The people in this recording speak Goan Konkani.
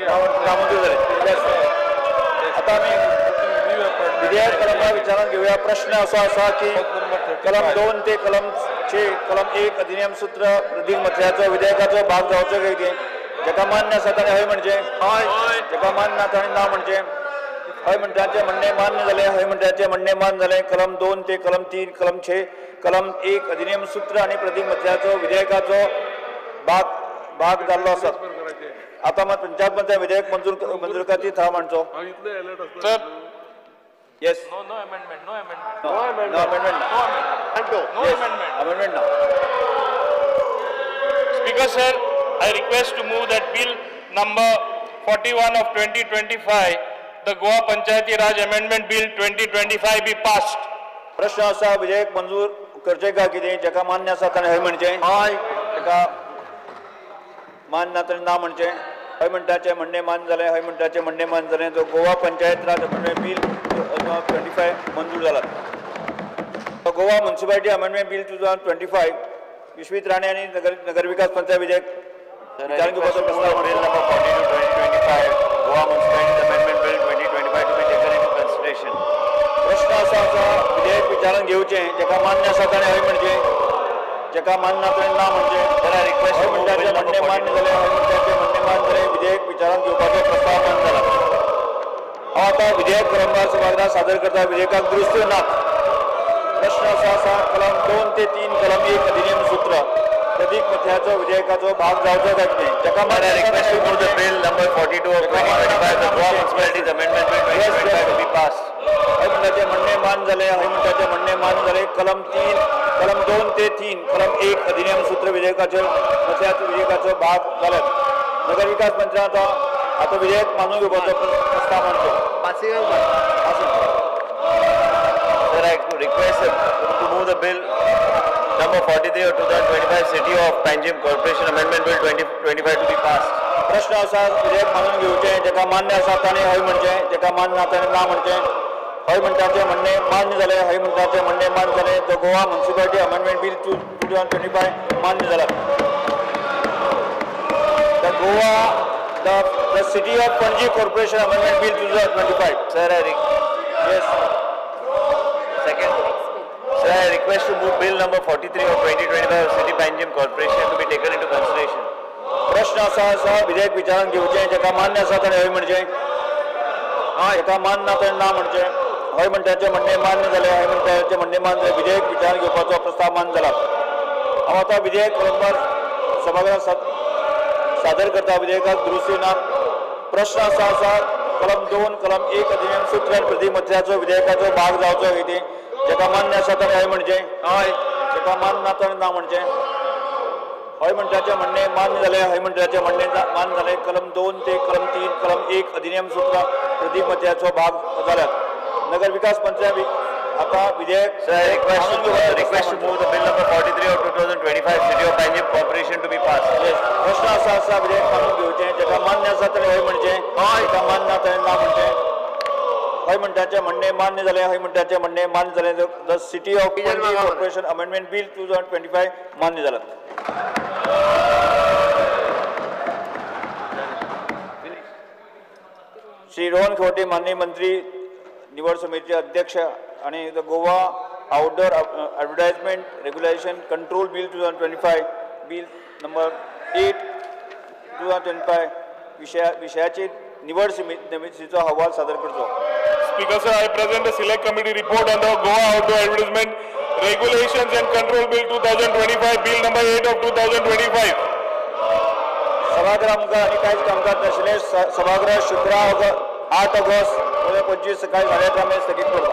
मंजूर जालें. आतां आमी विधेयक कलमा विचारांत घेवया. प्रश्न असो आसा की कलम 2 ते कलम 6 कलम 1 अधिनियम सूत्र प्रदीप मथ्याचो विधेयकाचो भाग जावचो काय कितें? जेका मान्य आसा ताणें हय म्हणचें, हय. जेका मान्य ना ताणें ना म्हणचें. हय म्हणटाचें म्हणणें मान्य जालें. हय म्हणटाचें म्हणणें मान्य जालें. कलम 2 ते कलम 3 कलम 6 कलम 1 अधिनियम सूत्र आनी प्रदीप मथ्याचो विधेयकाचो भाग भाग जाल्लो आसा. आतां मात पंचायत मंत्र्या विधेयक मंजूर खातीर थाराव मांडचो. Sir. Yes. No, no amendment. No amendment. No amendment. No amendment. No yes. Amendment. Amendment now. Speaker sir, I request to move that bill number 41 of 2025, the Goa Panchayati Raj Amendment Bill 2025 be passed. प्रश्न आसा विधेयक मंजूर करचें काय कितें? जेका मान्य आसा ताणें हय म्हणचें, हय. जेका मान्य ना ताणें ना म्हणचें. हय म्हणटाचें म्हणणें मान्य जालें. हय म्हणटाचें म्हणणें मान्य जालें. तो गोवा पंचायत राज अमेंडमेंट बील 2025 मंजूर जाला. Goa municipality amendment bill 2025 Vishwajit Rane आनी नगर विकास पंचायत विधेयक विचारांत घेवपाचो प्रस्ताव. Bill number 42 2025, Goa Municipalities Amendment Bill 2025 to be taken into consideration. प्रश्न आसा विधेयक विचारांत घेवचें. जेका मान्य आसा ताणें हय म्हणचें, जेका मान्य ना ताणें ना म्हणचें. हय म्हणटाचें म्हणणें मान्य जालें. हय म्हणटाचें म्हणणें मान्य जालें. विधेयक विचारांत घेवपाचो प्रस्ताव मान्य जाला. हांव आतां विधेयक कलमवार सभागृहात सादर करता. विधेयकाक दुरुस्त्यो नात. प्रश्न असो आसा कलम 2 ते 3 कलम 1 अधिनियम सूत्र प्रदीप मथ्याचो विधेयकाचो भाग जावचो काय कितें? जेका I request to move the bill number 42 of 2025, the Goa Municipalities Amendment Bill 2025 to be passed. हय म्हणटाचें म्हणणें मान्य जालें. हय म्हणटाचें म्हणणें मान्य जालें. कलम 3 कलम 2 ते 3 कलम 1 अधिनियम सूत्र विधेयकाचो मथ्याचो विधेयकाचो भाग जाल्यात. नगर विकास मंत्र्यान आतां विधेयक मानून घेवपाचो प्रस्ताव मांडचो. Sir, I request to move the bill number 43 of 2025, City of Panjim Corporation Amendment Bill 2025 to be passed. प्रश्न आसा विधेयक मानून घेवचें. जेका मान्य आसा ताणें हय म्हणचें, जेका मान्य ना ताणें ना म्हणचें. हय म्हणटाचें म्हणणें मान्य जालें. हय म्हणटाचें म्हणणें मान्य जालें. The Goa municipality amendment bill 2025 मान्य जाला. The Goa the City of Panaji Corporation Amendment Bill 2025. Sir, I yes. Second. Sir, I request to move bill number 43 of 2025 of City Panjim Corporation to be taken into consideration. प्रश्न आसा विधेयक विचारांत घेवचें. जेका मान्य आसा ताणें हय म्हणचें, जेका मान्य ना ताणें ना म्हणचें. हय म्हणटाचें म्हणणें मान्य जालें. हय म्हणटाचें म्हणणें मान्य जालें. विधेयक विचारांत घेवपाचो प्रस्ताव मान्य जाला. हांव आतां विधेयक कलमवार सभागृहात सादर करता. विधेयकाक दुरुस्ती ना. प्रश्न आसा कलम 2 कलम 1 अधिनियम सूत्र प्रदीप मथ्याचो विधेयकाचो भाग जावचो कितें? जेका मान्य आसा ताणें हय म्हणचें, हय. जेका मान्य ना ताणें ना म्हणचें. हय म्हणटाचें म्हणणें मान्य जालें. हय म्हणटाचें म्हणणें मान्य जालें. कलम 2 ते कलम 3 कलम 1 अधिनियम सूत्र प्रदीप मथ्याचो भाग जाल्यात. नगर विकास मंत्र्या आतां विधेयक Sir, I request to move the bill number 43 of 2025, City of Panjim Corporation to be passed. Yes. प्रश्न आसा विधेयक मानून घेवचें. जेका मान्य आसा ताणें हय म्हणचें, जेका मान्य ना ताणें ना म्हणचें. हय म्हणटाचें म्हणणें मान्य जालें. हय म्हणटाचें म्हणणें मान्य जालें. The City of Panaji Corporation Amendment Bill 2025 मान्य जाला. श्री रोहन खंवटे माननीय मंत्री निवड समितीचे अध्यक्ष आणि the Goa outdoor advertisement regulation control bill 2025 bill number 8 2025 विशयाचेर निवड समितीचो अहवाल सादर करचो. Speaker sir, I present the select committee report on the Goa Outdoor Advertisement Regulations and Control Bill 2025, Bill number 8 of 2025. सभागृहा मुखार आनी कांयच कामकाज नाशिल्लें. सभागृह शुक्रार 8 ऑगस्ट 2025 सकाळी 11:30 मेरेन स्थगीत करता.